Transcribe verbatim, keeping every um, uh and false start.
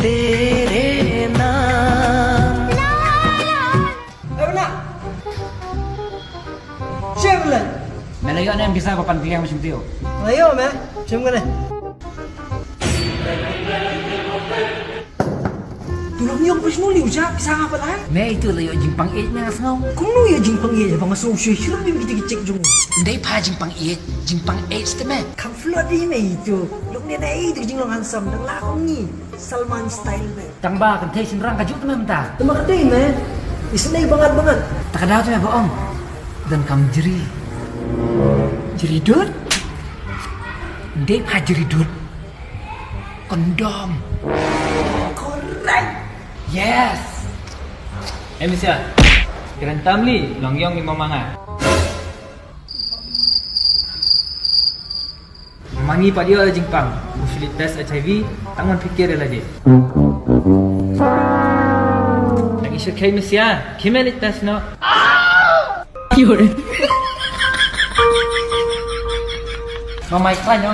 तेरे नाम। Eh, Bana. Share le. Me la ïoh ne em pisa ba pan kliang me shim tio. La ïoh me. Shim kane. Tu long ïoh pis nu liu ja pisa nga pat ai. Me itu la ïoh jingpang ej me nga sngew. Kumno ïoh jingpang ej ba nga sngew shu shu bim kita ki check jong. Ndei pha jingpang ej, jingpang ej te me. Kam float di me itu. Long ne na itu jinglong handsome dang la kong ni. Salman style me. Tang ba kan thei shynrang ka juk te me mynta. Te ma ka dei me. Isnei bangat bangat. Ta ka daw te me ba ong. Don kam jri. Jri dud. Ndei pha jri dud. Kondom. Correct. Yes. Eh, Miss Ïa. Kren tam li, long ïong ni mama nga. Mangi pat ïoh la jingpang. Usually test H I V, tang wan pikir la je. Tang isha kai Miss Ïa, kimel test no. Pure. Mamai klan yo.